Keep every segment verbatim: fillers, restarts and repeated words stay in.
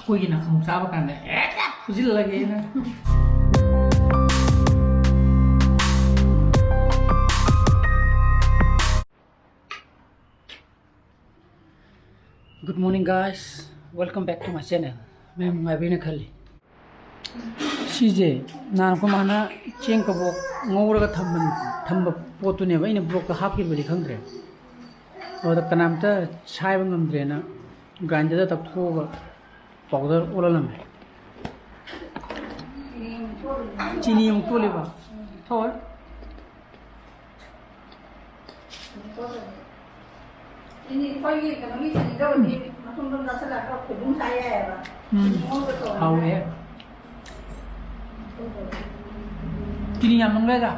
ꯑꯩꯈꯣꯏꯒꯤ ꯅꯥꯀꯣꯡ ꯆꯥꯕ ꯀꯥꯟꯗ ꯍꯦꯛꯇ ꯐꯨꯖꯤꯜꯂꯒꯦꯅ꯫ Good morning, guys. Welcome back to my channel. ꯃꯌꯥꯝ ꯅꯨꯡꯉꯥꯏꯕꯤꯅ ꯈꯜꯂꯤ꯫ ꯁꯤꯁꯦ ꯅꯍꯥꯟ ꯑꯩꯈꯣꯏ ꯃꯥꯅ ꯆꯦꯡ ꯀꯕꯣꯛ ꯉꯧꯔꯒ ꯊꯝꯕ, ꯊꯝꯕ ꯄꯣꯠꯇꯨꯅꯦꯕ꯫ ꯑꯩꯅ vlogꯇ ꯍꯥꯞꯈꯤꯕꯗꯤ ꯈꯪꯗ꯭ꯔꯦ꯫ ꯑꯗꯨꯗ ꯀꯅꯥꯝꯇ ꯁꯥꯏꯕ ꯉꯝꯗ꯭ꯔꯦꯅ grinderꯗ ꯇꯛꯊꯣꯛꯑꯒ powder ꯑꯣꯜꯍꯜꯂꯝꯃꯦ꯫ ꯆꯤꯅꯤ ꯑꯃꯨꯛ ꯇꯣꯠꯂꯤꯕ? ꯊꯣꯛꯑꯣꯏ꯫ ꯆꯤꯅꯤ ꯑꯩꯈꯣꯏꯒꯤ ꯀꯩꯅꯣꯒꯤ ꯆꯤꯅꯤ ꯇꯧꯔꯗꯤ ꯃꯊꯨꯝ ꯃꯊꯨꯝ ꯆꯥꯁꯤꯜꯂꯒ ꯈꯣꯏꯕꯨꯝ ꯆꯥ ꯌꯥꯏꯑꯕ꯫ ꯎꯝ꯫ ꯆꯤꯅꯤ ꯉꯧꯔꯒ ꯇꯧꯔꯒ꯫ ꯍꯥꯎꯋꯦ꯫ ꯆꯤꯅꯤ ꯌꯥꯝ ꯃꯪꯒ꯭ꯔꯦꯗ꯫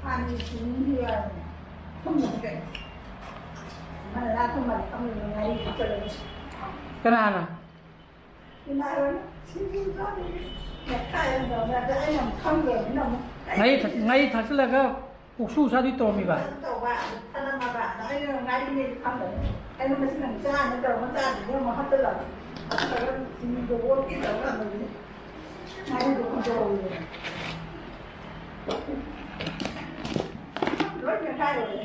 ꯍꯥꯟꯅꯒꯤ ꯆꯤꯅꯤꯗꯤ ꯌꯥꯎꯔꯕꯅꯦ꯫ ꯊꯨꯝꯕꯗꯤ ꯀꯩꯅꯣ? ꯃꯥꯅ ꯂꯥꯛꯄ ꯃꯥꯜꯂꯦ, ꯈꯪꯗꯦ, ꯉꯥꯔꯤ ꯍꯥꯞꯆꯜꯂꯒ꯫ ꯀꯅꯥꯅ? ꯏꯃꯥꯟꯅꯕꯅ ꯁꯤꯡꯖꯨ ꯆꯥꯗꯣꯏꯅꯦ꯫ ꯃꯈꯥꯏ ꯑꯃ ꯇꯧꯔꯒ ꯑꯩꯅ ꯑꯃꯨꯛ ꯈꯪꯗ꯭ꯔꯕꯅꯤꯅ ꯑꯃꯨꯛ ꯉꯥꯔꯤ ꯊꯛ-, ꯉꯥꯔꯤ ꯊꯛꯆꯤꯜꯂꯒ ꯀꯣꯛꯁꯨ ꯁꯥꯗꯣꯏ ꯇꯧꯔꯝꯃꯤꯕ꯫ ꯇꯧꯕ, ꯑꯗꯨ ꯊꯅꯝꯃꯕ꯫ ꯑꯗ ꯑꯩꯅ ꯉꯥꯔꯤꯅꯦꯗꯤ ꯈꯪꯗꯕꯅꯤ꯫ ꯑꯩꯅ ꯃꯁꯤ ꯅꯪ ꯆꯥꯅꯤ ꯇꯧꯔꯒ ꯆꯥꯗ꯭ꯔꯤꯅꯦ ꯑꯃꯨꯛ ꯍꯥꯞꯆꯜꯂꯕ꯫ ꯑꯗꯨꯒ ꯆꯤꯅꯤꯗꯣ ꯑꯣꯠꯀꯦ ꯇꯧꯔꯀꯥꯟꯗꯗꯤ ꯉꯥꯔꯤꯗꯣ ꯍꯨꯟꯗꯣꯛꯍꯧꯔꯦ꯫ ꯂꯣꯏ ꯃꯦꯠꯈꯥꯏꯔꯨꯔꯦ꯫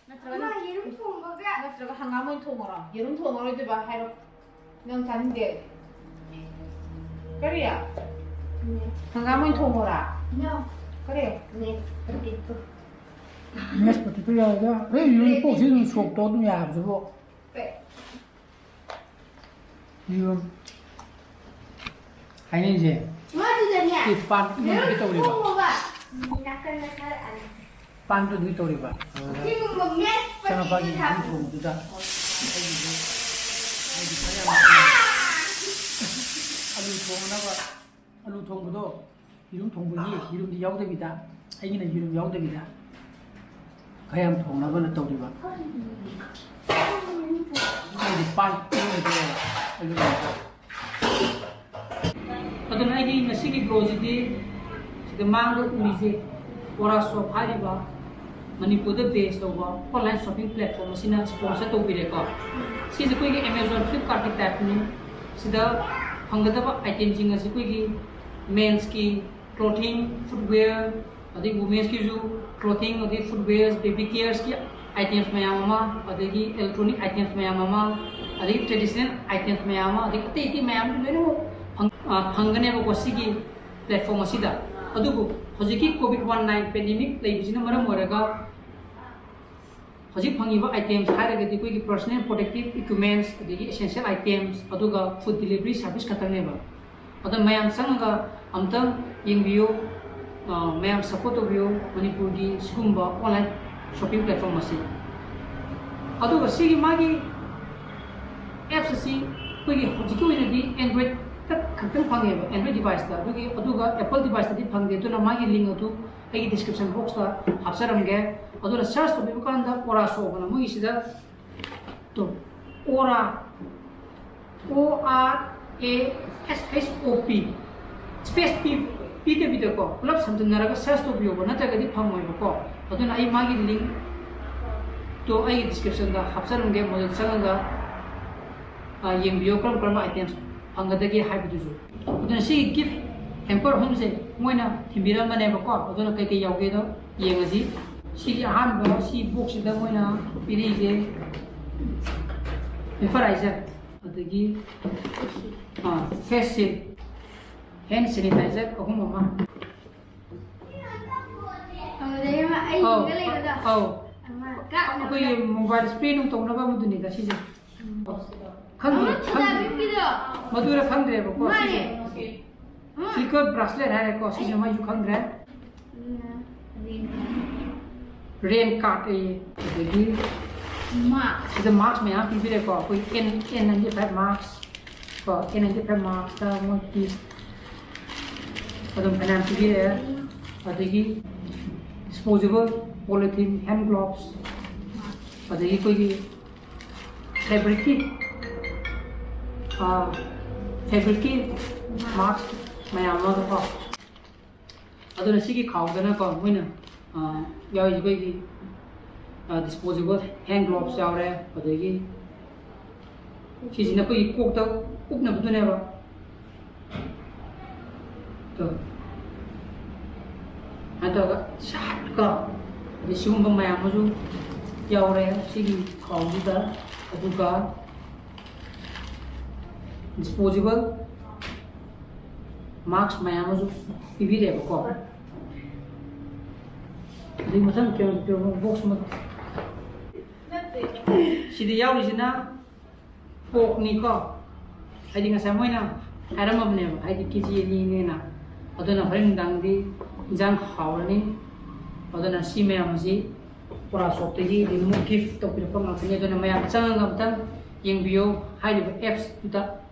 ꯅꯠꯇ꯭ꯔꯒꯅ ꯏꯃꯥ, ꯌꯦꯔꯨꯝ ꯊꯣꯡꯕꯒ ꯅꯠꯇ꯭ꯔꯒ ꯍꯪꯒꯥꯝ ꯑꯣꯏꯅ ꯊꯣꯡꯉꯔꯣ? ꯌꯦꯔꯨꯝ ꯊꯣꯡꯉꯔꯣꯏꯗꯣꯏꯕ ꯍꯥꯏꯔꯣ꯫ ꯅꯪ ꯆꯥꯅꯤꯡꯗꯦ꯫ ꯀꯔꯤ? ꯅꯦ꯫ ꯍꯪꯒꯥꯝ ꯑꯣꯏꯅ ꯊꯣꯡꯉꯣꯔꯥ? ꯅꯣ꯫ ꯀꯔꯤ? ꯅꯦ꯫ ꯄꯣꯇꯦꯇꯣ꯫ ꯃꯦꯁ ꯄꯣꯇꯦꯇꯣ ꯌꯥꯎꯔꯒ꯫ ꯑꯦ, ꯌꯦꯔꯨꯝ ꯀꯣꯛꯁꯤ ꯑꯗꯨꯝ ꯁꯣꯛ ꯇꯧ ꯑꯗꯨꯝ ꯌꯥꯕꯁꯤꯕꯨ꯫ ꯄꯦ꯫ ꯌꯦꯔꯨꯝ꯫ ꯍꯥꯏꯅꯩꯁꯦ꯫ ꯃꯥꯗꯨꯗꯅꯦ꯫ ꯁꯤ ꯄꯥꯟ ꯌꯦꯔꯨꯝ ꯏꯔꯣꯟꯕꯒꯤ ꯇꯧꯔꯤꯕ꯫ ꯊꯣꯡꯉꯣꯕ꯫ ꯅꯥꯀꯟꯗ ꯈꯔ ꯑꯅꯤ꯫ ꯄꯥꯟꯗꯨꯗꯤ ꯇꯧꯔꯤꯕ꯫ ꯑꯗꯨꯗ ꯁꯤꯒꯨꯝꯕ ꯃꯦꯠꯄ ꯏꯆꯥꯅꯨꯄꯥꯒꯤ ꯆꯤꯅꯤ ꯌꯦꯟꯁꯥꯡ ꯊꯥꯕ꯫ ꯊꯣꯡꯕꯗꯨꯗ ꯑꯩꯒꯤꯁꯨ ꯑꯩꯒꯤ ꯈꯔ ꯌꯥꯝ ꯑꯂꯨ ꯊꯣꯡꯅꯕ, ꯑꯂꯨ ꯊꯣꯡꯕꯗꯣ ꯌꯦꯔꯨꯝ ꯊꯣꯡꯕꯒꯤ ꯌꯦꯔꯨꯝꯗꯤ ꯌꯥꯎꯗꯕꯤꯗ, ꯑꯩꯒꯤꯅ ꯌꯦꯔꯨꯝ ꯌꯥꯎꯗꯕꯤꯗ ꯈꯔ ꯌꯥꯝ ꯊꯣꯡꯅꯕꯅ ꯇꯧꯔꯤꯕ꯫ ꯑꯩꯗꯤ ꯄꯥꯟ ꯏꯔꯣꯟꯕꯗꯣ ꯑꯂꯨ ꯊꯣꯡꯕ꯫ ꯑꯗꯨꯅ ꯑꯩꯗꯤ ꯉꯁꯤꯒꯤ vlogꯁꯤꯗꯤ ꯁꯤꯗ ꯃꯥꯡꯗ ꯎꯔꯤꯁꯦ ꯕꯣꯔꯥ shop ꯍꯥꯏꯔꯤꯕ ꯃꯅꯤꯄꯨꯔꯗ ꯕꯦꯁ ꯇꯧꯕ ꯑꯣꯟꯂꯥꯏꯟ ꯁꯣꯄꯤꯡ ꯄ꯭ꯂꯦꯠꯐꯣꯝ ꯑꯁꯤꯅ ꯁ꯭ꯄꯣꯟꯁꯔ ꯇꯧꯕꯤꯔꯦꯀꯣ꯫ ꯁꯤꯁꯦ ꯑꯩꯈꯣꯏꯒꯤ ꯑꯦꯃꯥꯖꯣꯟ, ꯐ꯭ꯂꯤꯞꯀꯥꯔꯠꯀꯤ ꯇꯥꯏꯞꯅꯤ꯫ ꯁꯤꯗ ꯐꯪꯒꯗꯕ ꯑꯥꯏꯇꯦꯝꯁꯤꯡ ꯑꯁꯤ ꯑꯩꯈꯣꯏꯒꯤ ꯃꯦꯟꯁꯀꯤ ꯀ꯭ꯂꯣꯊꯤꯡ, ꯐꯨꯠꯋꯦꯌꯔ, ꯑꯗꯩ ꯋꯨꯃꯦꯟꯁꯀꯤꯁꯨ ꯀ꯭ꯂꯣꯊꯤꯡ, ꯑꯗꯩ ꯐꯨꯠꯋꯦꯌꯔ, ꯕꯦꯕꯤ ꯀꯦꯌꯔꯁꯀꯤ ꯑꯥꯏꯇꯦꯝꯁ ꯃꯌꯥꯝ ꯑꯃ, ꯑꯗꯒꯤ ꯏꯂꯦꯛꯇ꯭ꯔꯣꯅꯤꯛ ꯑꯥꯏꯇꯦꯝꯁ ꯃꯌꯥꯝ ꯑꯃ, ꯑꯗꯒꯤ ꯇ꯭ꯔꯦꯗꯤꯁꯅꯦꯜ ꯑꯥꯏꯇꯦꯝꯁ ꯃꯌꯥꯝ ꯑꯃ, ꯑꯗꯒꯤ ꯑꯇꯩ ꯑꯇꯩ ꯃꯌꯥꯝꯁꯨ ꯂꯣꯏꯅꯃꯛ ꯐꯪ-, ꯑ, ꯐꯪꯒꯅꯦꯕꯀꯣ ꯁꯤꯒꯤ ꯄ꯭ꯂꯦꯠꯐꯣꯝ ꯑꯁꯤꯗ꯫ ꯑꯗꯨꯕꯨ ꯍꯧꯖꯤꯛꯀꯤ ꯀꯣꯚꯤꯗ ꯋꯥꯟ ꯅꯥꯏꯟ ꯄꯦꯟꯗꯦꯃꯤꯛ ꯂꯩꯕꯁꯤꯅ ꯃꯔꯝ ꯑꯣꯏꯔꯒ ꯍꯧꯖꯤꯛ ꯐꯪꯉꯤꯕ ꯑꯥꯏꯇꯦꯝꯁ ꯍꯥꯏꯔꯒꯗꯤ ꯑꯩꯈꯣꯏꯒꯤ ꯄꯔꯁꯣꯅꯦꯜ ꯄ꯭ꯔꯣꯇꯦꯛꯇꯤꯞ ꯏꯀ꯭ꯋꯤꯞꯃꯦꯟꯁ, ꯑꯗꯒꯤ ꯑꯦꯁꯦꯟꯁꯤꯌꯦꯜ ꯑꯥꯏꯇꯦꯝꯁ, ꯑꯗꯨꯒ ꯐꯨꯗ ꯗꯤꯂꯤꯚꯔꯤ ꯁꯥꯔꯚꯤꯁ ꯈꯛꯇꯪꯅꯦꯕ꯫ ꯑꯗꯣ ꯃꯌꯥꯝ ꯆꯪꯉꯒ ꯑꯝꯇꯪ ꯌꯦꯡꯕꯤꯌꯨ, ꯑ, ꯃꯌꯥꯝ ꯁꯞꯄꯣꯔꯠ ꯇꯧꯕꯤꯌꯨ ꯃꯅꯤꯄꯨꯔꯒꯤ ꯁꯤꯒꯨꯝꯕ ꯑꯣꯟꯂꯥꯏꯟ ꯁꯣꯄꯤꯡ ꯄ꯭ꯂꯦꯠꯐꯣꯝ ꯑꯁꯤ꯫ ꯑꯗꯨꯒ ꯁꯤꯒꯤ ꯃꯥꯒꯤ ꯑꯦꯞꯁ ꯑꯁꯤ ꯑꯩꯈꯣꯏꯒꯤ ꯍꯧꯖꯤꯛꯀꯤ ꯑꯣꯏꯅꯗꯤ ꯑꯦꯟꯗ꯭ꯔꯣꯏꯗꯇ ꯈꯛꯇꯪ ꯐꯪꯉꯦꯕ, ꯑꯦꯟꯗ꯭ꯔꯣꯏꯗ ꯗꯤꯚꯥꯏꯁꯇ꯫ ꯑꯗꯨꯒꯤ, ꯑꯗꯨꯒ ꯑꯦꯄꯜ ꯗꯤꯚꯥꯏꯁꯇꯗꯤ ꯐꯪꯗꯦ꯫ ꯑꯗꯨꯅ ꯃꯥꯒꯤ ꯂꯤꯡ ꯑꯗꯨ ꯑꯩꯒꯤ ꯗꯤꯁꯀ꯭ꯔꯤꯞꯁꯟ ꯕꯣꯛꯁꯇ ꯍꯥꯞꯆꯔꯝꯒꯦ꯫ ꯑꯗꯨꯅ ꯁꯔꯆ ꯇꯧꯕꯤꯕ ꯀꯥꯟꯗ ꯑꯣꯔꯥ ꯁꯣꯞ ꯑꯅ ꯃꯣꯏꯒꯤꯁꯤꯗ, ꯇꯣ, ꯑꯣꯔꯥ, ꯑꯣ ꯑꯥꯔ ꯑꯦ ꯑꯦꯁ ꯑꯩꯆ ꯑꯣ ꯄꯤ, ꯁ꯭ꯄꯦꯁ ꯄꯤ, ꯄꯤꯗꯕꯤꯗꯀꯣ, ꯄꯨꯂꯞ ꯁꯝꯖꯤꯟꯅꯔꯒ ꯁꯔꯆ ꯇꯧꯕꯤꯌꯣꯕ, ꯅꯠꯇ꯭ꯔꯒꯗꯤ ꯐꯪꯉꯣꯏꯕꯀꯣ꯫ ꯑꯗꯨꯅ ꯑꯩ ꯃꯥꯒꯤ ꯂꯤꯡꯛꯇꯣ ꯑꯩꯒꯤ ꯗꯤꯁꯀ꯭ꯔꯤꯞꯁꯟꯗ ꯍꯥꯞꯆꯔꯝꯒꯦ, ꯃꯗꯨꯗ ꯆꯪꯉꯒ, ꯑ, ꯌꯦꯡꯕꯤꯌꯣ ꯀꯔꯝ ꯀꯔꯝꯕ ꯑꯥꯏꯇꯦꯝꯁ ꯐꯪꯒꯗꯒꯦ ꯍꯥꯏꯕꯗꯨꯁꯨ꯫ ꯑꯗꯨꯅ ꯁꯤꯒꯤ ꯒꯤꯐ ꯍꯦꯝꯄꯔ ꯑꯍꯨꯝꯁꯦ ꯃꯣꯏꯅ ꯊꯤꯟꯕꯤꯔꯝꯕꯅꯦꯕꯀꯣ꯫ ꯑꯗꯨꯅ ꯀꯩꯀꯩ ꯌꯥꯎꯒꯦꯗꯣ ꯌꯦꯡꯉꯁꯤ꯫ ꯁꯤꯒꯤ ꯑꯍꯥꯟꯕ ꯁꯤ ꯕꯣꯛꯁꯁꯤꯗ ꯃꯣꯏꯅ ꯄꯤꯔꯤꯁꯦ ꯚꯦꯄꯔꯥꯏꯖꯔ, ꯑꯗꯒꯤ, ꯑ, ꯐꯦꯁ ꯁꯤꯜ, ꯍꯦꯟ ꯁꯦꯅꯤꯇꯥꯏꯖꯔ ꯑꯍꯨꯝ ꯑꯃ꯫ ꯑꯗꯨꯗꯩ ꯑꯃ ꯑꯩ ꯑꯧ, ꯌꯦꯡꯉ ꯂꯩꯕꯗꯣ꯫ ꯑꯧ꯫ ꯑꯃ ꯀꯥꯞꯅꯕ꯫ ꯑꯩꯈꯣꯏꯒꯤ ꯃꯣꯕꯥꯏꯜ ꯏꯁꯄ꯭ꯔꯦ ꯅꯨꯡ ꯇꯧꯅꯕ ꯑꯃꯗꯨꯅꯤꯗ ꯁꯤꯁꯦ꯫ ꯎꯝ꯫ ꯈꯪꯗꯦ, ꯑꯃ ꯈꯪꯗꯦ꯫ ꯊꯨꯗꯥꯕꯤꯛꯀꯤꯗꯣ꯫ ꯃꯗꯨꯔ ꯈꯪꯗ꯭ꯔꯦꯕꯀꯣ ꯃꯥꯅꯦ꯫ ꯁꯤꯁꯦ꯫ ꯎꯝ꯫ ꯐ꯭ꯂꯤꯀꯔ ꯕ꯭ꯔꯥꯁꯂꯦꯠ ꯍꯥꯏꯔꯦꯀꯣ, ꯁꯤꯁꯦ ꯃꯩꯁꯨ ꯈꯪꯗ꯭ꯔꯦ꯫ ꯑꯗꯨꯅ ꯔꯦꯟ꯫ ꯔꯦꯟ ꯀꯥꯔꯠ ꯑꯌꯦ, ꯑꯗꯒꯤ ꯃꯥ꯫ ꯁꯤꯗ ꯃꯥꯛꯁ ꯃꯌꯥꯝ ꯄꯤꯕꯤꯔꯦꯀꯣ, ꯑꯩꯈꯣꯏ ꯑꯦꯟ, ꯑꯦꯟ ꯅꯥꯏꯟꯇꯤ ꯐꯥꯏꯚ ꯃꯥꯛꯁ ꯀꯣ, ꯑꯦꯟ ꯅꯥꯏꯟꯇꯤ ꯐꯥꯏꯚ ꯃꯥꯛꯁꯇ ꯃꯣꯏꯒꯤ ꯑꯗꯨꯝ ꯐꯅꯌꯥꯝ ꯄꯤꯕꯤꯔꯛꯑꯦ꯫ ꯑꯗꯒꯤ ꯗꯤꯁꯄꯣꯖꯦꯕꯜ ꯄꯣꯂꯤꯊꯤꯟ, ꯍꯦꯟ ꯒ꯭ꯂꯣꯚꯁ, ꯑꯗꯒꯤ ꯑꯩꯈꯣꯏꯒꯤ ꯐꯦꯕ꯭ꯔꯤꯛꯀꯤ, ꯑꯥ, ꯐꯦꯕ꯭ꯔꯤꯛꯀꯤ ꯃꯥꯛꯁ ꯃꯌꯥꯝ ꯑꯃꯒꯀꯣ꯫ ꯑꯗꯨꯅ ꯁꯤꯒꯤ ꯈꯥꯎꯗꯅꯀꯣ ꯃꯣꯏꯅ ꯌꯥꯎꯔꯤꯁꯦ ꯑꯩꯈꯣꯏꯒꯤ ꯗꯤꯁꯄꯣꯖꯦꯕꯜ ꯍꯦꯟ ꯒ꯭ꯂꯣꯞꯁ ꯌꯥꯎꯔꯦ꯫ ꯑꯗꯒꯤ ꯁꯤꯁꯤꯅ ꯑꯩꯈꯣꯏꯒꯤ ꯀꯣꯛꯇ ꯎꯞꯅꯕꯗꯨꯅꯦꯕ꯫ ꯇꯣ꯫ ꯁꯨꯃꯥꯏꯅ ꯇꯧꯔꯒ ꯁꯥꯠꯀꯣ, ꯑꯗꯩ ꯁꯤꯒꯨꯝꯕ ꯃꯌꯥꯝ ꯑꯃꯁꯨ ꯌꯥꯎꯔꯦ ꯁꯤꯒꯤ ꯈꯥꯎꯁꯤꯗ꯫ ꯑꯗꯨꯒ ꯗꯤꯁꯄꯣꯖꯦꯕꯜ ꯃꯥꯛꯁ ꯃꯌꯥꯝ ꯑꯃꯁꯨ ꯄꯤꯕꯤꯔꯦꯕꯀꯣ꯫ ꯑꯗꯨꯒꯤ ꯃꯊꯪ ꯀꯩꯅꯣ ꯕꯣꯛꯁ ꯑꯃ ꯁꯤꯗ ꯌꯥꯎꯔꯤꯁꯤꯅ ꯄꯣꯛꯅꯤꯀꯣ꯫ ꯍꯥꯏꯗꯤ ꯉꯁꯥꯏ ꯃꯣꯏꯅ ꯍꯥꯏꯔꯝꯃꯕꯅꯦꯕ, ꯍꯥꯏꯗꯤ ꯀꯦ ꯖꯤ ꯑꯅꯤꯅꯦꯅ꯫ ꯑꯗꯨꯅ ꯍꯣꯔꯦꯟ ꯅꯨꯡꯗꯥꯡꯗꯤ ꯏꯟꯖꯥꯡ ꯍꯥꯎꯔꯅꯤ꯫ ꯑꯗꯨꯅ ꯁꯤ ꯃꯌꯥꯝ ꯑꯁꯤ ꯄꯣꯔꯥ ꯁꯣꯞꯇꯒꯤ ꯔꯤꯃꯨ ꯒꯤꯐ ꯇꯧꯕꯤꯔꯛꯄ ꯉꯥꯛꯇꯅꯤ꯫ ꯑꯗꯨꯅ ꯃꯌꯥꯝ ꯆꯪꯉꯒ ꯑꯝꯇꯪ ꯌꯦꯡꯕꯤꯌꯨ꯫ ꯍꯥꯏꯔꯤꯕ ꯑꯦꯞꯁꯇꯨꯗ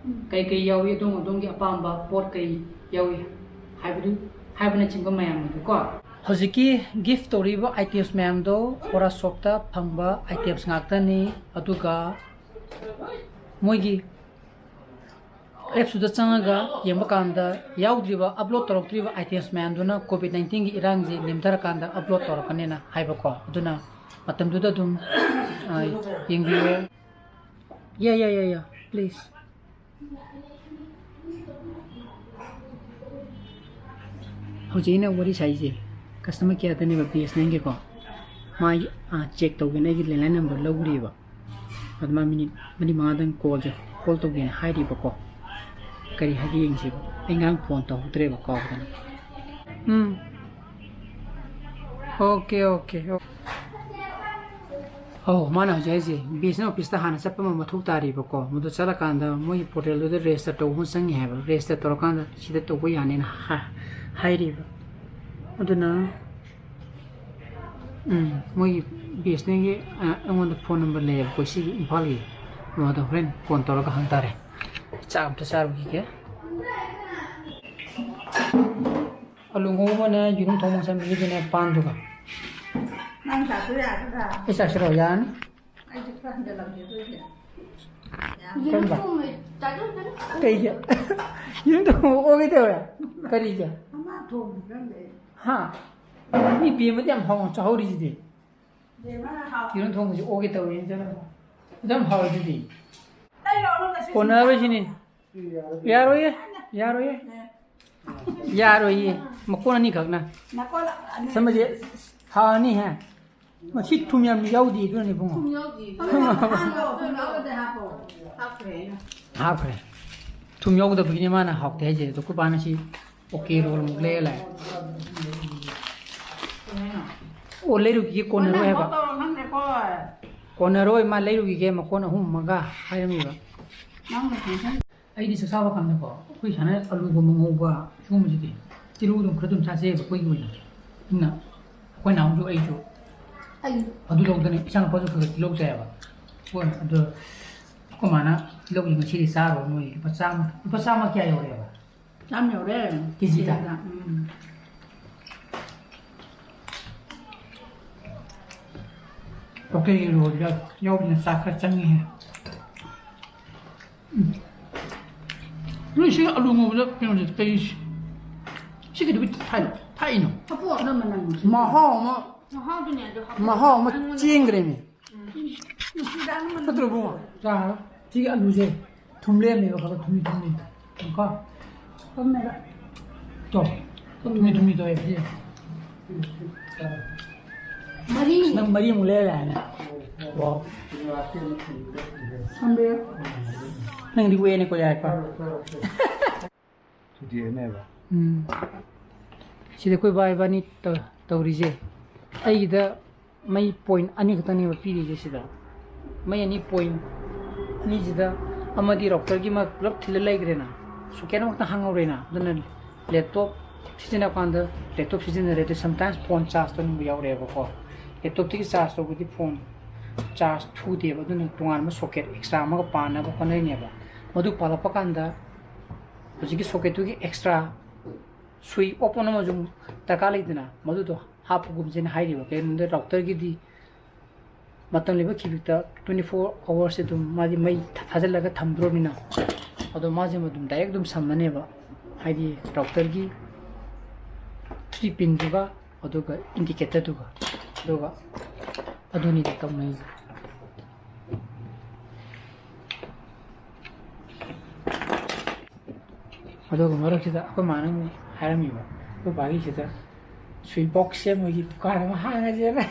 ꯀꯩ ꯀꯩ ꯌꯥꯎꯏ, ꯑꯗꯣꯝ ꯑꯗꯣꯝꯒꯤ ꯑꯄꯥꯝꯕ ꯄꯣꯠ ꯀꯩ ꯌꯥꯎꯏ ꯍꯥꯏꯕꯗꯨ, ꯍꯥꯏꯕꯅꯆꯤꯡꯕ ꯃꯌꯥꯝ ꯑꯗꯨꯀꯣ꯫ ꯍꯧꯖꯤꯛꯀꯤ ꯒꯤꯐ ꯇꯧꯔꯤꯕ ꯑꯥꯏꯇꯦꯝꯁ ꯃꯌꯥꯝꯗꯣ ꯄꯣꯔꯥ ꯁꯣꯞꯇ ꯐꯪꯕ ꯑꯥꯏꯇꯦꯝꯁ ꯉꯥꯛꯇꯅꯤ꯫ ꯑꯗꯨꯒ ꯃꯣꯏꯒꯤ ꯑꯦꯞꯁꯇꯨꯗ ꯆꯪꯉꯒ ꯌꯦꯡꯕ ꯀꯥꯟꯗ ꯌꯥꯎꯗ꯭ꯔꯤꯕ, ꯑꯞꯂꯣꯗ ꯇꯧꯔꯛꯇ꯭ꯔꯤꯕ ꯑꯥꯏꯇꯦꯝꯁ ꯃꯌꯥꯝꯗꯨꯅ ꯀꯣꯚꯤꯗ ꯅꯥꯏꯟꯇꯤꯟꯒꯤ ꯏꯔꯥꯡꯁꯦ ꯅꯦꯝꯊꯔꯀꯥꯟꯗ ꯑꯞꯂꯣꯗ ꯇꯧꯔꯛꯀꯅꯦꯅ ꯍꯥꯏꯕꯀꯣ꯫ ꯑꯗꯨꯅ ꯃꯇꯝꯗꯨꯗ ꯑꯗꯨꯝ, ꯑ, ꯌꯦꯡꯕꯤꯌꯣ꯫ ꯌꯥ, ꯌꯥ, ꯌꯥ, ꯌꯥ, ꯄ꯭ꯂꯤꯖ꯫ ꯍꯧꯖꯤꯛ ꯑꯩꯅ ꯋꯥꯔꯤ ꯁꯥꯏꯁꯦ ꯀꯁꯇꯃꯔ ꯀꯦꯌꯔꯗꯅꯦꯕ, ꯕꯤ ꯑꯦꯁ ꯑꯦꯟ ꯑꯦꯜꯒꯤꯀꯣ꯫ ꯃꯥꯒꯤ, ꯑ, ꯆꯦꯛ ꯇꯧꯒꯦꯅ ꯑꯩꯒꯤ ꯂꯦꯟꯂꯥꯏꯟ ꯅꯝꯕꯔ ꯂꯧꯔꯤꯕ꯫ ꯑꯗꯨ ꯃꯥ ꯃꯤꯅꯤꯠ ꯃꯔꯤ ꯃꯉꯥꯗꯪ ꯀꯣꯜꯁꯦ ꯍꯣꯜ ꯇꯧꯒꯦꯅ ꯍꯥꯏꯔꯤꯕꯀꯣ꯫ ꯀꯔꯤ ꯍꯥꯏꯒꯦ ꯌꯦꯡꯁꯦꯕ꯫ ꯑꯩ ꯉꯔꯥꯡ ꯐꯣꯟ ꯇꯧꯍꯧꯗ꯭ꯔꯦꯕ, ꯀꯥꯎꯗꯅ꯫ ꯎꯝ꯫ Okay, okay, okay. ꯑꯧ, ꯃꯥꯅ ꯍꯧꯖꯤꯛ ꯍꯥꯏꯁꯦ, ꯕꯤ ꯑꯦꯁ ꯑꯦꯟ ꯑꯦꯜ ꯑꯣꯐꯤꯁꯇ ꯍꯥꯟꯅ ꯆꯠꯄ ꯑꯃ ꯃꯊꯧ ꯇꯥꯔꯤꯕꯀꯣ꯫ ꯃꯗꯨ ꯆꯠꯂꯀꯥꯟꯗ ꯃꯣꯏꯒꯤ ꯄꯣꯔꯇꯦꯜꯗꯨꯗ ꯔꯦꯖꯤꯁꯇꯔ ꯇꯧꯕ ꯑꯃ ꯆꯪꯉꯤ ꯍꯥꯏꯕ꯫ ꯔꯦꯖꯤꯁꯇꯔ ꯇꯧꯔꯀꯥꯟꯗ ꯁꯤꯗ ꯇꯧꯕ ꯌꯥꯅꯤꯅ ꯍꯥ-, ꯍꯥꯏꯔꯤꯕ꯫ ꯑꯗꯨꯅ, ꯎꯝ, ꯃꯣꯏꯒꯤ ꯕꯤ ꯑꯦꯁ ꯑꯦꯟ ꯑꯦꯜꯒꯤ, ꯑ, ꯑꯩꯉꯣꯟꯗ ꯐꯣꯟ ꯅꯝꯕꯔ ꯂꯩꯌꯦꯕꯀꯣ, ꯁꯤꯒꯤ ꯏꯝꯐꯥꯜꯒꯤ꯫ ꯃꯗꯣ ꯍꯣꯔꯦꯟ ꯐꯣꯟ ꯇꯧꯔꯒ ꯍꯪꯇꯥꯔꯦ꯫ ꯆꯥꯛ ꯑꯝꯇ ꯆꯥꯔꯨꯈꯤꯒꯦ꯫ ꯑꯂꯨ ꯉꯧꯕꯅꯦ, ꯌꯦꯔꯨꯝ ꯊꯣꯡꯕ ꯆꯥꯃꯤꯟꯅꯗꯣꯏꯅꯦ, ꯄꯥꯟꯗꯨꯒ꯫ ꯅꯪ ꯆꯥꯁꯨ ꯌꯥꯒꯗ꯭ꯔꯥ? ꯑꯩ ꯆꯥꯁꯤꯔꯣ? ꯌꯥꯔꯅꯤ꯫ ꯑꯩꯗꯤ ꯈꯔ ꯍꯟꯖꯤꯜꯂꯝꯒꯦ ꯑꯗꯨꯏꯗꯤ꯫ ꯌꯥꯝ ꯀꯔꯝꯕ? ꯌꯦꯔꯨꯝ ꯊꯣꯡꯕ ꯆꯥꯖꯧ, ꯆꯥꯖꯧ꯫ ꯀꯩꯒꯤ? ꯌꯦꯔꯨꯝ ꯊꯣꯡꯕ ꯑꯣꯒꯦ ꯇꯧꯋꯦ꯫ ꯀꯔꯤꯒꯤ? ꯑꯃ ꯊꯣꯡꯕ ꯈꯪꯗꯦ꯫ ꯍꯥ? ꯃꯤ ꯄꯦꯝꯃꯗꯤ ꯌꯥꯝ ꯍꯥꯎꯅ ꯆꯥꯍꯧꯔꯤꯁꯤꯗꯤ꯫ ꯌꯦꯔꯨꯝ ꯊꯣꯡꯕꯁꯤ ꯑꯣꯒꯦ ꯇꯧꯔꯤꯅꯤ ꯆꯠꯂꯣ꯫ ꯑꯗꯨꯝ ꯍꯥꯎꯔꯤꯗꯨꯗꯤ꯫ ꯀꯣꯟꯅꯔꯣꯏꯁꯤꯅꯤ꯫ ꯌꯥꯔꯣꯏꯌꯦ꯫ ꯌꯥꯔꯣꯏꯌꯦ꯫ ꯌꯥꯔꯣꯏꯌꯦ꯫ ꯃꯀꯣꯟ ꯑꯅꯤꯈꯛꯅ꯫ ꯁꯝꯕꯁꯦ ꯊꯥ ꯑꯅꯤ ꯍꯦ꯫ ꯃꯁꯤ ꯊꯨꯝ ꯌꯥꯝ ꯌꯥꯎꯗꯦ ꯑꯗꯨꯅꯅꯦ ꯏꯕꯨꯡꯉꯣ꯫ ꯊꯨꯝ ꯌꯥꯎꯗꯦ꯫ ꯊꯨꯝ ꯌꯥꯎꯗꯦ, ꯍꯥꯞꯄꯣ꯫ ꯍꯥꯞꯈ꯭ꯔꯦ ꯑꯩꯅ꯫ ꯍꯥꯞꯈ꯭ꯔꯦ꯫ ꯊꯨꯝ ꯌꯥꯎꯗꯕꯒꯤꯅꯦ ꯃꯥꯅ ꯍꯥꯎꯇꯦ ꯍꯥꯏꯁꯦ꯫ ꯑꯗꯣ ꯑꯩꯈꯣꯏ ꯄꯥꯅ ꯁꯤ ꯑꯣꯀꯦ ꯔꯣꯜ ꯑꯃꯨꯛ ꯂꯩꯔ ꯂꯥꯛꯑꯦ꯫ ꯑꯣ, ꯂꯩꯔꯨꯈꯤꯒꯦ, ꯀꯣꯟꯅꯔꯣꯏ ꯍꯥꯏꯕ꯫ ꯀꯣꯟꯅꯔꯣꯏ, ꯃꯥ ꯂꯩꯔꯨꯈꯤꯒꯦ, ꯃꯀꯣꯟ ꯑꯍꯨꯝ ꯑꯃꯒ ꯍꯥꯏꯔꯝꯃꯤꯕ꯫ ꯑꯩꯗꯤ ꯆꯥꯛ ꯆꯥꯕ ꯀꯥꯟꯗꯀꯣ, ꯑꯩꯈꯣꯏ ꯁꯨꯃꯥꯏꯅ ꯑꯂꯨꯒꯨꯝꯕ ꯉꯧꯕ ꯁꯤꯒꯨꯝꯕꯁꯤꯗꯤ ꯇꯤꯜꯍꯧ ꯑꯗꯨꯝ ꯈꯔ ꯑꯗꯨꯝ ꯆꯥꯖꯩꯌꯦꯕ ꯑꯩꯈꯣꯏꯒꯤ ꯑꯣꯏꯅ꯫ ꯑꯗꯨꯅ ꯑꯩꯈꯣꯏ ꯅꯍꯥꯟꯁꯨ ꯑꯩꯁꯨ ꯑꯗꯨ ꯂꯧꯗꯅ ꯏꯆꯥ ꯅꯨꯄꯥꯁꯨ ꯈꯔ ꯈꯔ ꯇꯤꯜꯍꯧ ꯆꯥꯏꯌꯦꯕ꯫ ꯍꯣꯏ, ꯑꯗꯣ ꯑꯩꯈꯣꯏ ꯃꯥꯅ ꯇꯤꯜꯍꯧꯁꯦ ꯉꯁꯤꯗꯤ ꯆꯥꯔꯣ ꯅꯣꯏ ꯂꯨꯄꯥ ꯆꯥꯝꯃ, ꯂꯨꯄꯥ ꯆꯥꯝꯃ ꯀꯌꯥ ꯌꯧꯔꯦꯕ? ꯆꯥꯝ ꯌꯧꯔꯦ꯫ ꯀꯦꯖꯤꯗ? ꯎꯝ꯫ ꯂꯣꯀꯦꯜꯒꯤ ꯔꯣꯜ ꯌꯥꯎ-, ꯌꯥꯎꯕꯅ ꯆꯥꯛ ꯈꯔ ꯆꯪꯉꯤꯍꯦ꯫ ꯎꯝ꯫ ꯅꯣꯏ ꯁꯤ ꯑꯂꯨ ꯉꯧꯕꯗ ꯀꯩꯅꯣꯁꯦ ꯀꯩ, ꯁꯤ ꯀꯩꯗꯧꯕꯩ ꯊꯥꯛꯏꯅꯣ? ꯊꯥꯛꯏꯅꯣ? ꯍꯥꯞꯄꯣ, ꯑꯅꯝꯕꯅ ꯃꯍꯥꯎ ꯑꯃ, ꯃꯍꯥꯎꯗꯨꯅꯦ ꯑꯗꯨ ꯍꯥꯞꯄꯣ꯫ ꯃꯍꯥꯎ ꯑꯃ ꯑꯩꯉꯣꯟꯗ ꯆꯦꯟꯈ꯭ꯔꯦꯅꯦ꯫ ꯅꯠꯇ꯭ꯔꯣ ꯏꯕꯨꯡꯉꯣ? ꯆꯥꯔꯣ꯫ ꯁꯤꯒꯤ ꯑꯂꯨꯁꯦ ꯊꯨꯝ ꯂꯦꯝꯃꯦꯕ, ꯈꯔ ꯊꯨꯝꯂꯤ ꯊꯨꯝꯂꯤ꯫ ꯀꯣ? ꯊꯨꯝꯃꯦꯕ꯫ ꯇꯣ꯫ ꯊꯨꯝꯃꯤ ꯊꯨꯝꯃꯤ ꯇꯧꯋꯦ ꯁꯤ꯫ ꯃꯔꯤ꯫ ꯑꯁ, ꯅꯪ ꯃꯔꯤꯃꯨꯛ ꯂꯩꯔꯦ ꯍꯥꯏꯅꯦ꯫ ꯋꯥꯎ꯫ ꯊꯝꯕꯤꯔꯣ꯫ ꯅꯪꯗꯤ ꯋꯦꯅꯦꯀꯣ, ꯌꯥꯏꯀꯣ? ꯊꯨꯗꯦꯛꯑꯅꯦꯕ꯫ ꯎꯝ꯫ ꯁꯤꯗ ꯑꯩꯈꯣꯏ ꯕꯥ ꯏꯕꯥꯅꯤ ꯇꯧ-, ꯇꯧꯔꯤꯁꯦ꯫ ꯑꯩꯒꯤꯗ ꯃꯩ ꯄꯣꯏꯟ ꯑꯅꯤ ꯈꯛꯇꯅꯦꯕ ꯄꯤꯔꯤꯁꯦ ꯁꯤꯗ꯫ ꯃꯩ ꯑꯅꯤ ꯄꯣꯏꯟ ꯑꯅꯤꯁꯤꯗ ꯑꯃꯗꯤ ꯔꯥꯎꯇꯔꯒꯤ ꯑꯃ ꯄꯨꯂꯞ ꯊꯤꯜꯂ ꯂꯩꯈ꯭ꯔꯦꯅ, ꯁꯣꯀꯦꯠ ꯑꯃꯈꯛꯇ ꯍꯥꯡꯍꯧꯔꯦꯅ꯫ ꯑꯗꯨꯅ ꯂꯦꯞꯇꯣꯞ ꯁꯤꯖꯤꯟꯅꯕ ꯀꯥꯟꯗ ꯂꯦꯞꯇꯣꯞ ꯁꯤꯖꯤꯟꯅꯔꯦ, ꯑꯗꯨ sometimes ꯐꯣꯟ ꯆꯥꯔꯖ ꯇꯧꯅꯤꯡꯕ ꯌꯥꯎꯔꯛꯑꯦꯕꯀꯣ꯫ ꯂꯦꯞꯇꯣꯞꯇꯒꯤ ꯆꯥꯔꯖ ꯇꯧꯕꯗꯤ ꯐꯣꯟ ꯆꯥꯔꯖ ꯊꯨꯗꯦꯕ, ꯑꯗꯨꯅ ꯇꯣꯉꯥꯟꯕ ꯁꯣꯀꯦꯠ ꯑꯦꯛꯁꯇ꯭ꯔꯥ ꯑꯃꯒ ꯄꯥꯟꯅꯕ ꯍꯣꯠꯅꯔꯤꯅꯦꯕ꯫ ꯃꯗꯨ ꯄꯥꯜꯂꯛꯄ ꯀꯥꯟꯗ ꯍꯧꯖꯤꯛꯀꯤ ꯁꯣꯀꯦꯠꯇꯨꯒꯤ ꯑꯦꯛꯁꯇ꯭ꯔꯥ ꯁꯨꯏ ꯑꯣꯄꯟ ꯑꯃꯁꯨ ꯑꯃꯨꯛ ꯗꯔꯀꯥꯔ ꯂꯩꯗꯅ, ꯃꯗꯨꯗꯣ ꯍꯥꯞꯄꯒꯨꯝꯁꯦꯅ ꯍꯥꯏꯔꯤꯕ꯫ ꯀꯩꯒꯤꯅꯣꯗ ꯔꯥꯎꯇꯔꯒꯤꯗꯤ ꯃꯇꯝ ꯂꯩꯕ ꯈꯤꯕꯤꯛꯇ twenty four hours ꯑꯗꯨꯝ ꯃꯥꯗꯤ ꯃꯩ ꯊꯥ-, ꯊꯥꯖꯤꯜꯂꯒ ꯊꯝꯗ꯭ꯔꯣꯕꯅꯤꯅ, ꯑꯗꯣ ꯃꯥꯁꯦ ꯑꯗꯨꯝ direct ꯑꯗꯨꯝ ꯁꯝꯃꯅꯦꯕ, ꯍꯥꯏꯗꯤ ꯔꯥꯎꯇꯔꯒꯤ three ꯄꯤꯟꯗꯨꯒ ꯑꯗꯨꯒ indicator ꯗꯨꯒ, ꯑꯗꯨꯒ ꯑꯗꯨꯅꯤꯗ ꯇꯧꯅꯩꯁꯦ꯫ ꯑꯗꯨꯒ ꯃꯔꯛꯁꯤꯗ ꯑꯩꯈꯣꯏ ꯃꯥꯅ ꯍꯥꯏꯔꯝꯃꯤꯕ, ꯑꯩꯈꯣꯏ ꯕꯥꯒꯤꯁꯤꯗ switch box ꯁꯦꯝꯕꯒꯤ ꯗꯨꯀꯥꯟ ꯑꯃ ꯍꯥꯡꯉꯁꯦꯅ꯫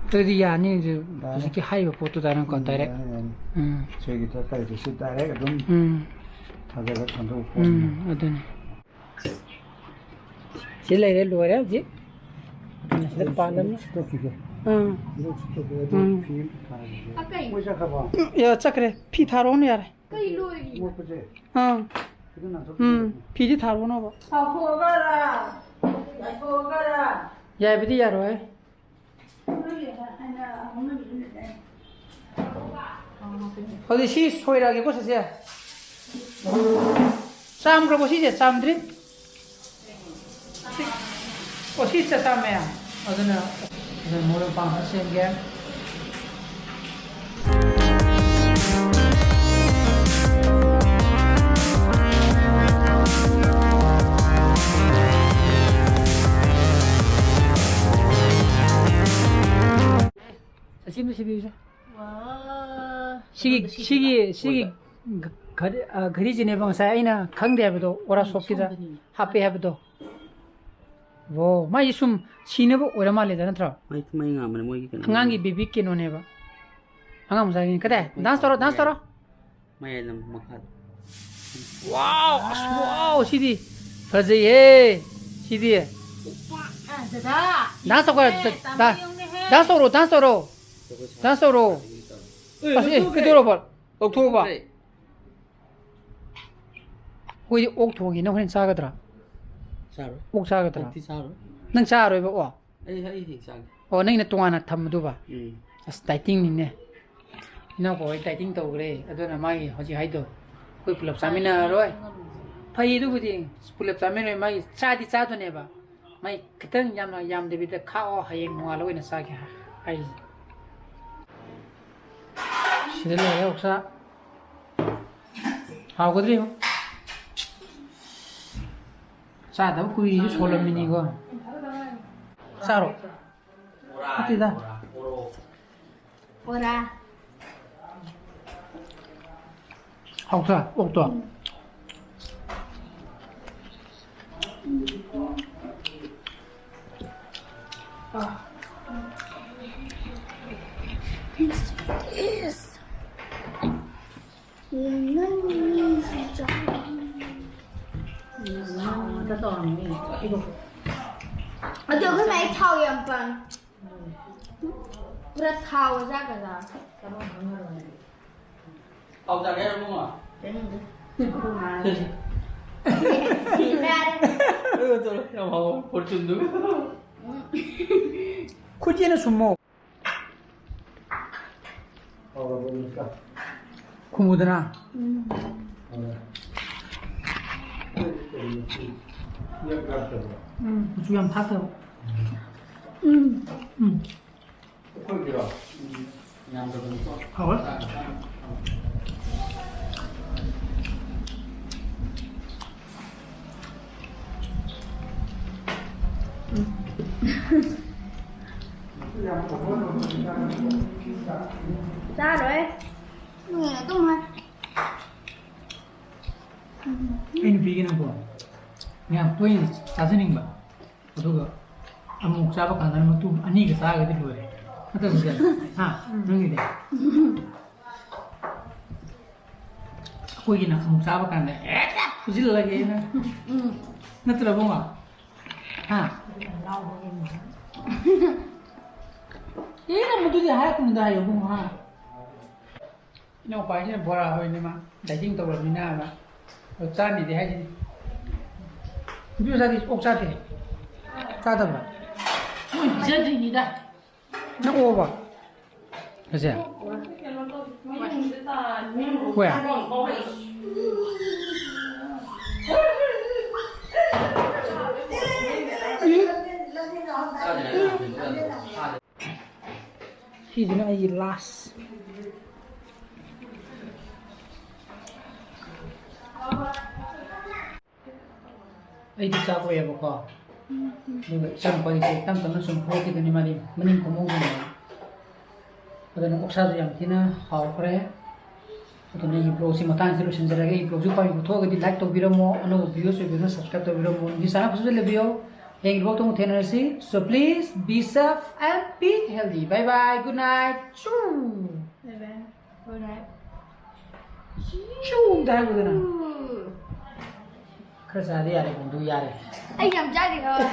ꯑꯗꯨꯗꯤ ꯌꯥꯅꯤ, ꯑꯗꯨ ꯌꯥꯔꯦ꯫ ꯍꯧꯖꯤꯛꯀꯤ ꯍꯥꯏꯔꯤꯕ ꯄꯣꯠꯇꯨꯗ ꯑꯗꯨꯝ ꯀꯣ, ꯎꯝ, direct꯫ ꯌꯥꯔꯦ, ꯌꯥꯔꯦ꯫ ꯎꯝ꯫ ꯁꯤꯒꯤ ꯇꯥꯏꯞꯇ ꯁꯤ direct ꯑꯗꯨꯝ ꯎꯝ꯫ ꯊꯥꯖꯔꯒ ꯊꯝꯗꯣꯛꯄ ꯎꯝ, ꯄꯣꯠꯅꯤ꯫ ꯑꯗꯨꯅꯤ꯫ ꯁꯤ ꯂꯩꯔꯦ, ꯂꯣꯏꯔꯦ ꯍꯧꯖꯤꯛ꯫ ꯑꯗꯨꯅ ꯁꯤꯗ ꯄꯥꯜꯂꯝꯅꯤ꯫ ꯁꯤꯗ ꯁꯤꯠꯇꯣꯛꯈꯤꯒꯦ꯫ ꯑꯥ꯫ ꯁꯤꯗ ꯁꯤꯠꯇꯣꯛꯈꯤꯒꯦ, ꯑꯗꯨ ꯎꯝ꯫ ꯐꯤ ꯑꯃ ꯊꯥꯔꯒꯦ꯫ ꯃꯣꯏ ꯆꯠꯈ꯭ꯔꯕꯣ? ꯎꯝ, ꯌꯥ, ꯆꯠꯈ꯭ꯔꯦ꯫ ꯐꯤ ꯊꯥꯔꯛꯑꯣꯅꯦ ꯌꯥꯔꯦ꯫ ꯀꯩ ꯂꯣꯏꯔꯤ? ꯃꯣꯠꯄꯁꯦ ꯑꯥ꯫ ꯈꯤꯇꯪ ꯅꯥꯟꯊꯣꯛ ꯎꯝ, ꯄꯤꯔꯛꯑꯣ꯫ ꯐꯤꯗꯤ ꯊꯥꯔꯛꯑꯣꯅꯣꯕ꯫ ꯆꯥꯎꯊꯣꯛꯑꯒꯔ? ꯆꯥꯏꯊꯣꯛꯑꯒꯔ? ꯌꯥꯏꯕꯗꯤ ꯌꯥꯔꯣꯏ꯫ ꯍꯧꯖꯤꯛ ꯁꯤ ꯁꯣꯏꯔꯛꯑꯒꯦꯀꯣ, ꯁꯤꯁꯦ꯫ ꯆꯥꯝꯈ꯭ꯔꯕꯣ ꯁꯤꯁꯦ? ꯆꯥꯝꯗ꯭ꯔꯤ꯫ ꯑꯣ, ꯁꯤ ꯆꯥꯝꯃꯦ꯫ ꯑꯗꯨꯅ, ꯑꯗꯨꯅ ꯃꯔꯣꯏ ꯃꯄꯥꯡ ꯈꯔ ꯁꯦꯝꯒꯦ꯫ ꯑꯁꯤ ꯑꯃ ꯁꯦꯝꯕꯤꯌꯨꯁꯦ꯫ ꯋꯥ꯫ ꯁꯤꯒꯤ, ꯑꯗꯨꯒ ꯁꯤꯒꯤ ꯁꯤꯒꯤ, ꯁꯤꯒꯤ ꯑꯣꯏꯕ꯫ ꯘ-, ꯘꯔꯤ-, ꯑ, ꯘꯔꯤꯁꯤꯅꯦꯕ ꯉꯁꯥꯏ ꯑꯩꯅ ꯈꯪꯗꯦ ꯍꯥꯏꯕꯗꯣ, ꯋꯥꯔꯥ ꯎꯝ, ꯁꯣꯞꯀꯤꯗ ꯁꯣꯝꯗꯅꯤ꯫ ꯍꯥꯞꯄꯦ ꯍꯥꯏꯕꯗꯣ꯫ ꯑꯣ, ꯃꯥꯏꯁꯦ ꯁꯨꯝ ꯁꯤꯅꯕ ꯑꯣꯏꯔ ꯃꯥꯜꯂꯦꯗ, ꯅꯠꯇ꯭ꯔꯣ? ꯃꯩ, ꯃꯩ ꯉꯥꯟꯕꯅꯦ ꯃꯣꯏꯒꯤ ꯀꯩꯅꯣ꯫ ꯑꯉꯥꯡꯒꯤ ꯕꯦꯕꯤ ꯀꯩꯅꯣꯅꯦꯕ꯫ ꯑꯉꯥꯡ ꯃꯆꯥꯒꯤꯅꯤ꯫ ꯀꯗꯥꯏ? ꯃꯩ ꯗꯥꯟꯁ ꯇꯧꯔꯣ, ꯗꯥꯟꯁ ꯇꯧꯔꯣ꯫ ꯃꯌꯥꯏ ꯂꯝ ꯃꯈꯥꯗ꯫ ꯋꯥꯎ! ꯑꯁ, ꯋꯥꯎ! ꯁꯤꯗꯤ ꯐꯖꯩꯍꯦ! ꯁꯤꯗꯤ꯫ ꯑ, ꯗꯗꯥ, ꯗꯥꯟꯁ ꯇꯧꯈ꯭ꯔꯣ, ꯌꯦꯡꯉꯨꯅꯦꯍꯦ, ꯗꯥ-, ꯇꯥꯃꯣ ꯗꯥ-, ꯌꯦꯡꯉꯨꯅꯦꯍꯦ꯫ ꯗꯥꯟꯁ ꯇꯧꯔꯣ, ꯗꯥꯟꯁ ꯇꯧꯔꯣ꯫ ꯗꯥꯟꯁ ꯇꯧꯔꯣ꯫ ꯑꯦ, ꯑꯁ, ꯑꯦ, ꯂꯧꯊꯣꯛꯈ꯭ꯔꯦ꯫ ꯀꯩꯗꯧꯔꯕ? ꯂꯧꯊꯣꯛꯑꯕ? ꯂꯧꯊꯣꯛꯈ꯭ꯔꯦ꯫ ꯑꯩꯈꯣꯏꯗꯤ ꯑꯣꯛ ꯊꯣꯡꯉꯤ, ꯅꯪ ꯍꯣꯔꯦꯟ ꯆꯥꯒꯗ꯭ꯔꯥ? ꯆꯥꯔꯣꯏ꯫ ꯑꯣꯛ ꯆꯥꯒꯗ꯭ꯔꯥ? ꯑꯣꯛꯇꯤ ꯆꯥꯔꯣꯏ꯫ ꯅꯪ ꯆꯥꯔꯣꯏꯕ ꯑꯣꯛ? ꯑꯩ, ꯑꯩ ꯍꯌꯦꯡ ꯆꯥꯒꯦ꯫ ꯑꯣ, ꯅꯪꯒꯤꯅ ꯇꯣꯉꯥꯟꯅ ꯊꯝꯃꯗꯨꯕ? ꯎꯝ꯫ ꯑꯁ, dieting ꯅꯤꯅꯦ꯫ ꯏꯅꯥꯎꯄꯥ ꯍꯣꯏ dieting ꯇꯧꯈ꯭ꯔꯦ, ꯑꯗꯨꯅ ꯃꯥꯒꯤ ꯍꯧꯖꯤꯛ ꯍꯥꯏꯗꯣ, ꯑꯩꯈꯣꯏ ꯄꯨꯂꯞ ꯆꯥꯃꯤꯟꯅꯔꯔꯣꯏ꯫ ꯐꯩ ꯑꯗꯨꯕꯨꯗꯤ, ꯄꯨꯂꯞ ꯆꯥꯃꯤꯟꯅꯔꯣꯏ, ꯃꯥꯒꯤ ꯆꯥꯗꯤ ꯆꯥꯗꯣꯏꯅꯦꯕ꯫ ꯃꯥꯏ ꯈꯤꯇꯪ ꯌꯥꯝꯅ, ꯌꯥꯝꯗꯕꯤꯗ ꯈꯥꯛꯑꯣ, ꯍꯌꯦꯡ ꯅꯣꯡꯉꯥꯜꯂꯒ ꯑꯣꯏꯅ ꯆꯥꯒꯦ ꯍꯥꯏꯁꯦ꯫ ꯁꯤꯗ ꯂꯩꯔꯦ ꯑꯣꯛꯁꯥ꯫ ꯍꯥꯎꯒꯗ꯭ꯔꯤ ꯌꯦꯡꯉꯨ꯫ ꯆꯥꯗꯕ ꯀꯨꯏꯔꯦ ꯁꯣꯜꯂꯝꯃꯤꯅꯤꯀꯣ꯫ ꯆꯥꯔꯣ꯫ ꯅꯠꯇꯦꯗ꯫ ꯕꯣꯔꯥ꯫ ꯍꯥꯎꯇ꯭ꯔꯥ? ꯑꯣꯛꯇꯣ? ꯑꯗꯣ ꯑꯩꯈꯣꯏ ꯃꯥꯏ ꯊꯥꯎ ꯌꯥꯝ ꯄꯥꯝꯃꯦ꯫ ꯄꯨꯔꯥ ꯊꯥꯎ ꯆꯥꯛꯀ ꯆꯥ꯫ ꯊꯥꯎ ꯆꯥꯒꯦ ꯍꯥꯏꯔꯣ, ꯏꯕꯨꯡꯉꯣ? ꯆꯥꯅꯤꯡꯗꯦ꯫ ꯌꯥꯔꯦ꯫ ꯑꯗꯨꯒ ꯆꯠꯂꯣ, ꯌꯥꯝ ꯍꯥꯎꯕ ꯐꯣꯔꯆꯨꯟꯗꯨꯒ꯫ ꯈꯨꯠꯁꯤꯅ ꯁꯨꯝꯃꯣ꯫ ꯈꯨꯝꯃꯨꯗꯅ꯫ ꯎꯝ꯫ ꯎꯝ, ꯃꯆꯨ ꯌꯥꯝ ꯊꯥꯛꯇꯕ꯫ ꯎꯝ꯫ ꯎꯝ꯫ ꯍꯥꯎꯋꯦ꯫ ꯆꯥꯔꯣꯏ꯫ ꯎꯝ, ꯑꯗꯨꯝ ꯍꯥꯏ꯫ ꯑꯩ ꯅꯨꯄꯤꯒꯤꯅꯀꯣ ꯌꯥꯝ ꯇꯣꯏꯅ ꯆꯥꯖꯅꯤꯡꯕ, ꯑꯗꯨꯒ ꯑꯃꯨꯛ ꯆꯥꯕ ꯀꯥꯟꯗꯅ ꯃꯇꯨꯝ ꯑꯅꯤꯒ ꯆꯥꯔꯒꯗꯤ ꯂꯣꯏꯔꯦ꯫ ꯅꯠꯇ꯭ꯔ ꯁꯤꯗ? ꯍꯥ? ꯅꯪꯒꯤꯗꯤ? ꯑꯩꯈꯣꯏꯒꯤꯅ ꯑꯃꯨꯛ ꯆꯥꯕ ꯀꯥꯟꯗ ꯍꯦꯛꯇ ꯐꯨꯖꯤꯜꯂꯒꯦꯅ꯫ ꯎꯝ꯫ ꯅꯠꯇ꯭ꯔ ꯏꯕꯨꯡꯉꯣ? ꯍꯥ? ꯏꯅ ꯃꯗꯨꯗꯤ ꯍꯥꯏꯔꯛꯀꯅꯨꯗ ꯍꯥꯏꯌꯣ ꯏꯕꯨꯡꯉꯣ, ꯍꯥ? ꯏꯅꯥꯎꯄꯥꯁꯤꯅ ꯕꯣꯔꯥ ꯍꯧꯔꯤꯅꯦ ꯃꯥ, dieting ꯇꯧꯔꯕꯅꯤꯅ ꯍꯥꯏꯕ꯫ ꯑꯗꯣ ꯆꯥꯅꯤꯗꯤ ꯍꯥꯏꯁꯤꯅꯤ꯫ ꯅꯨꯄꯤ ꯃꯆꯥꯗꯤ ꯑꯣꯛ ꯆꯥꯗꯦ꯫ ꯆꯥꯗꯕ꯭ꯔꯥ? ꯃꯣꯏ ꯄꯤꯖꯗ꯭ꯔꯤꯅꯤꯗ꯫ ꯅꯪ ꯑꯣꯛꯑꯕꯣ? ꯀꯩꯁꯦ? ꯍꯣꯏ꯫ ꯁꯤꯁꯤꯅ ꯑꯩꯒꯤ last꯫ ꯑꯩꯗꯤ ꯆꯥꯛ ꯑꯣꯏꯌꯦꯕꯀꯣ, ꯑꯗꯨꯒ ꯏꯆꯥꯅꯨꯄꯥꯒꯤꯁꯦ ꯇꯞ ꯇꯞꯅ ꯁꯨꯝ ꯍꯧꯔꯛꯈꯤꯗꯣꯏꯅꯤ, ꯃꯥꯗꯤ ꯃꯅꯤꯡ ꯈꯣꯡꯃꯧꯗꯅꯦ꯫ ꯑꯗꯨꯅ ꯑꯣꯛꯁꯥꯁꯨ ꯌꯥꯝ ꯊꯤꯅ ꯍꯥꯎꯈ꯭ꯔꯦ꯫ ꯑꯗꯨꯅ ꯑꯩꯒꯤ vlogꯁꯤ ꯃꯇꯥꯡꯁꯤꯗ ꯂꯣꯏꯁꯤꯟꯖꯔꯒꯦ꯫ ꯑꯩꯒꯤ vlogꯁꯤ ꯄꯥꯝꯕꯤꯕ ꯊꯣꯛꯑꯒꯗꯤ like ꯇꯧꯕꯤꯔꯝꯃꯣ, ꯑꯅꯧꯕ viewers ꯑꯣꯏꯕꯤꯗꯨꯅ subscribe ꯇꯧꯕꯤꯔꯝꯃꯣ, ꯅꯤꯡꯁꯤꯡ ꯆꯥꯅ ꯐꯖꯅ ꯂꯩꯕꯤꯌꯣ꯫ ꯍꯌꯦꯡꯒꯤ vlogꯇ ꯑꯃꯨꯛ ꯊꯦꯡꯅꯔꯁꯤ꯫ So please be safe and be healthy. Bye bye, good night. ꯆꯨ꯫ Bye bye. Good night. ꯆꯨ ꯑꯝꯇ ꯍꯥꯏꯈꯣꯗꯅ꯫ ꯈꯔ ꯆꯥꯗꯤ ꯌꯥꯔꯦ, ꯄꯨꯡꯗꯨ ꯌꯥꯔꯦ꯫ ꯑꯩ ꯌꯥꯝ ꯆꯥꯗꯦ ꯈꯔ꯫